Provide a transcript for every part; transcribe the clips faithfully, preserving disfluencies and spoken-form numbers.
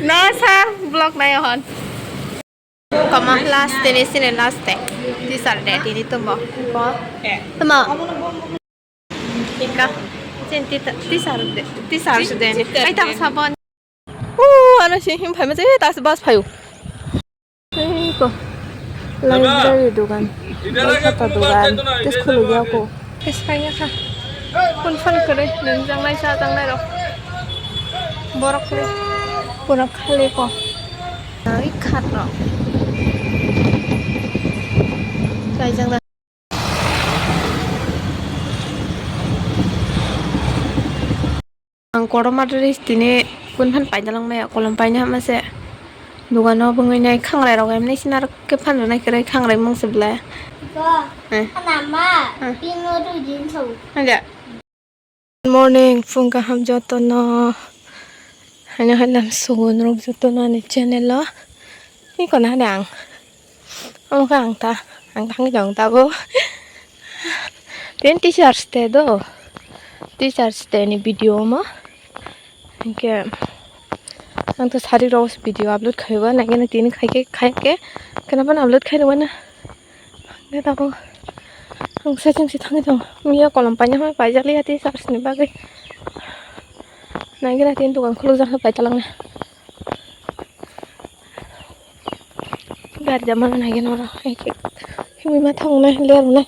No sir, vlog nai hon. Koma last day ni sini last day. Teacher day tini tumbo. Ko. Tuma. Ika. Chin teacher day. Teacher day ni. Ai tak sabon. Uh, ano si him phai ma se tas bus phayu. Ei ko. Library dugan. Bai khata dugan. Tes khuluk ya ko. Tes kaya kha. Kun fan kare. Nung jang nai sa jang nai ro. Borok kare. Pura khali ko. Ai khat ro. Kai jang. Ang kotorma dress tini kun phan paina langmaya, kolom paina hamase. Dogano bwngwi nai khangrai rok emni sinarok khe phan rwnai kwrwi khangrai mung se ble. Iko, eh, ana ma, eh, pino rujin thau. Hanja. Good morning, phung kaham jotono. Haino haino sugun rok jotono ani channel o. Iko na ang. Omo khe ang ta, ang thangwi tong tabuk. Tini teachers day do. Teachers day ni video omo. Hinkhe ang to sari rok video upload khaiba, nangkhe tini khaikhe khaikhe. Kheno phano upload khairwna. Hinkhe tabuk ang saichung se thangwi tong. Miya kolom paina hwnwi paijak liya teachers ni bagwi. Nangkhe tini dogan khulukjak hwnwi paitalangnai. Gari da mano nai gano oro. Himui ma thang nai ler nai.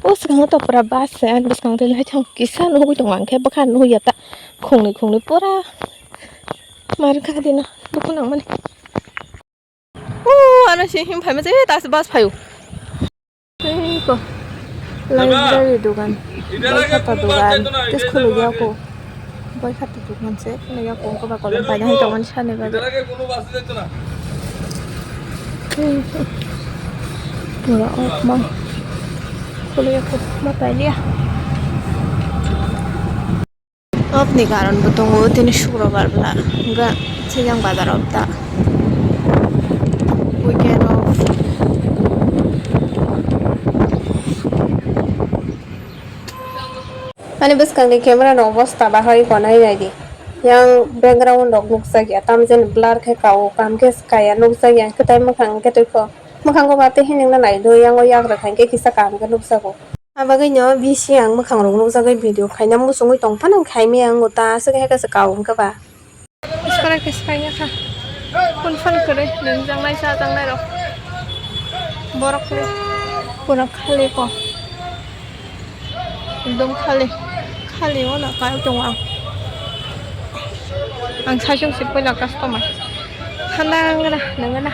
O swkang to pura bus se, ani bwskang twi lai thang kisa nugui tongo, ang khe bwkha nugui ya ta khungni khungni pura mar kha dina dukhu nang mani. O ano si him phai ma se tas bus phayu. Ei ko, library dogan, bai khata dogan, tes khuluk ya ko, bai khata dogan se khuluk ya ko, wngkha ba kolom paina hai tongmani sani bagwi. Ei ko, pura off ma khuluk ya ko, ma pailiya. Obni karon bo tongo, tini sukrobar bwla, hwnkhe swijang bazar o ta weekend off. Ani bwskangni camera no obostha bahai bo nai naidi. Yang background rok nukjak ya, tamjani blur khe kao, kaham khe swkaya nukjak ya, hwnkhe tai mwkhang hwnkhe twi kho. Mwkhango ba tei hinwi nai do, yang o yak rwkha hwnkhe kisa kaham khe nukjago. Abagwino bisi ang mwkhang rok nukjagwi video khaina muchungwi tong phano khaimaya wngo ta aswk hai khe se kao wngkha ba. Swkara khe swkang ya kha. Kun fan kwrwi nwngjak nai chajak nai rok. Borok kwrwi pura khali ko. Ekdom khali. Khali o na kai tongo ang. Ang saichung se puila customer. Thanda wngna nangna.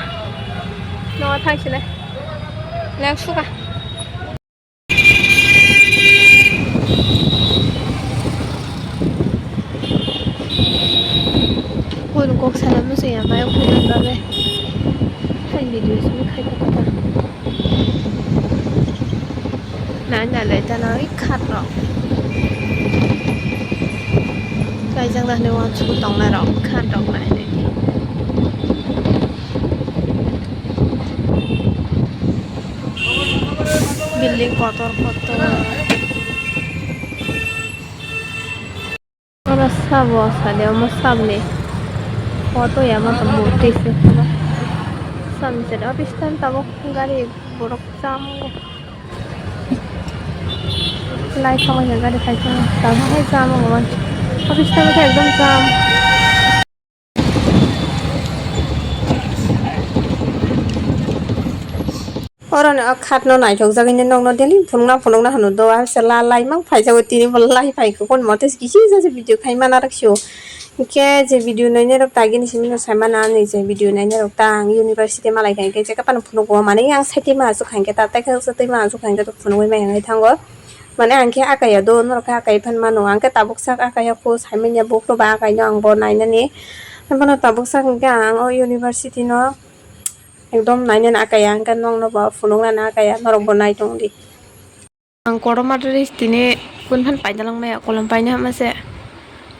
No thang sile. Leng suka. Phone kok sana muchung ya, mayung phone babe. Hai video simi khai kok ta. Nai nai lai ta nai khat rok. Kaijang da hwnwi uansukgwi tongnai rok khat rok nai nai. Building kotor kotor. Oro sabo sade omo sabni photo ya ma tong murti se. Sabni sade office time tabuk gari borok jam wngo. Lai thangma ya gari khai thangma tabuk hai jam wngo. Office time khe ekdom jam. Oro ni o khat no naithok jagwi nokno daily phunukna phunukna hwno do, a se la lai mang phai jago, tini bo lai phai khe kon mote kisi jase video khai mana rwk sio. Hinkhe je video nainai rok ta gini simi no sai mana, ani je video nainai rok ta ang university malai kha hinkhe jeka phano phunugo, mane ang sai twi ma aswk kha hinkhe ta tei khe twi ma aswk kha hinkhe phunugwi maya wngwi thango. Mane ang khe akaya do, norok khe akai phan mano, ang khe tabuk sak akaya kho, sai manya buphuru ba akai no ang bo nainani. Haiphano tabuk sak hinkhe ang o university no ekdom nainani akaya, ang khe nokno bo phunuknani akaya, norok bo nai tong di. Ang kotorma dress tini kun phan paina langmaya, kolom paina hamase.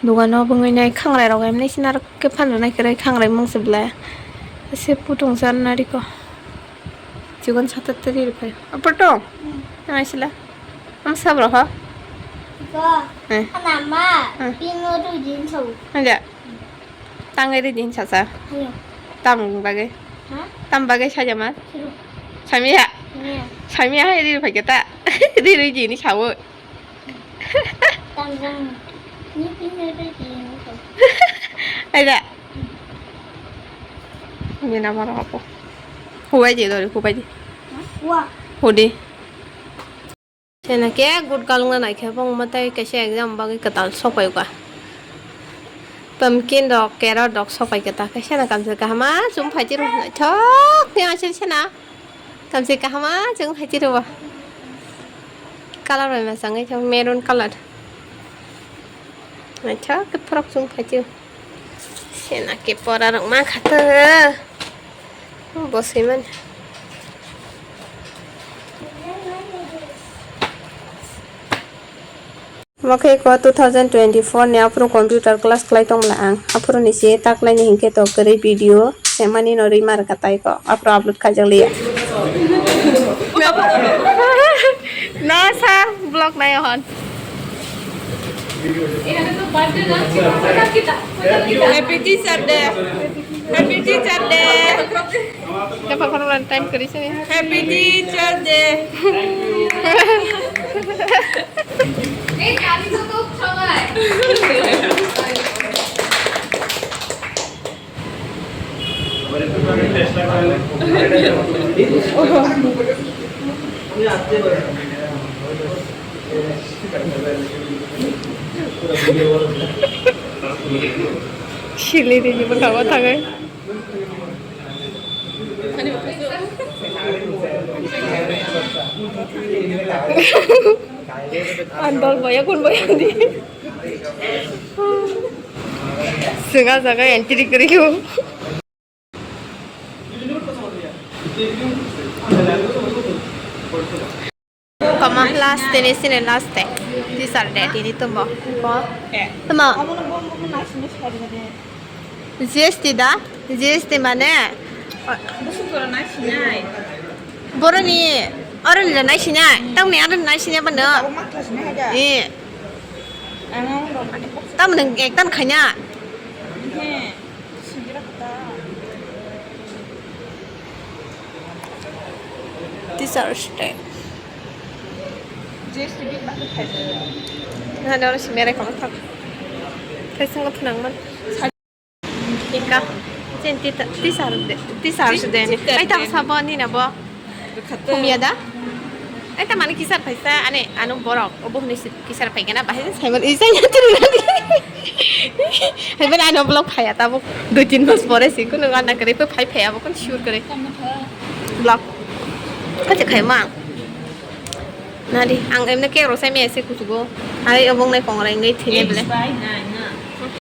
Dogano bwngwi nai khangrai rok emni sinarok khe phan rwnai kwrwi khangrai mung se ble. Se putung san nariko. Chikon sata tari rwphai. Apato? Nang aisila. Am sabra ha? Ko, eh, ana ma, eh, pino tu jin so. Ada. Tang ri din sasa. Ayo. Tam bagwi. Ha? Tam bagwi saja ma. Siro. Samia. Samia. Samia hai ri phai keta. Ri ri jini sawo. Tam jang. Ni pino tu jin so. Ada. Mina mara apa? Huwai je dori, huwai je. Ha? Wa. Hudi. Sena ke good kalungna naikhe bong matai kaisa exam bagwi kwtal sokpaiba. Pumpkin rok, carrot rok sokpai kwtal khe sena kamsa kahama chum phaichiro naithok ni asil sena. Kamsa kahama chum phaichiro bo. Color bai masangwi thang maroon color. Naithok khe frok chum phaichiro. Sena ke pora rok ma kha to. Bo swi mani. Mo khe ko two thousand twenty-four ni aphuru computer class khlai tong mala ang. Aphuru ni se ta khlai ni hinkhe to kwrwi video se mani no rwi mar kha tai ko. Aphuru upload khaijak liya. Na sa vlog nai hon. Happy Teacher Day. Happy Teacher Day. Happy Teacher Day. Sili rini bwkha o thangwi. Andol boya kun boya di. Swng ah jaga entry kwrwi o. Kama last day ni sini last day. Teacher day tini tumbo. Tamo. G S T da? G S T mane? Boroni, oroni da naisinai. Tamni ano naisinai bano. Eh. Tamni ektan khaina. Teacher's day. Nani oro si merai kono thang. Thaising ko phwnang man. Ika. Chen tita-, teacher de, teacher's day ni. Ai ta sabo ni na bo. Khumya da? Ai ta mani kisar phaisa ane anu borok obo hwnwi si kisar phaikhe na bahai sai man ijai na tiri na di. Hai ben ano vlog phaya tabuk dui tin mas pore si kunu gana kare pe phai phaya bo kun sure kare. Vlog. Kacha khai ma. Nadi ang emne ke rosai me ese kuchugo. Ai obong nai kongrai ngai thine bele.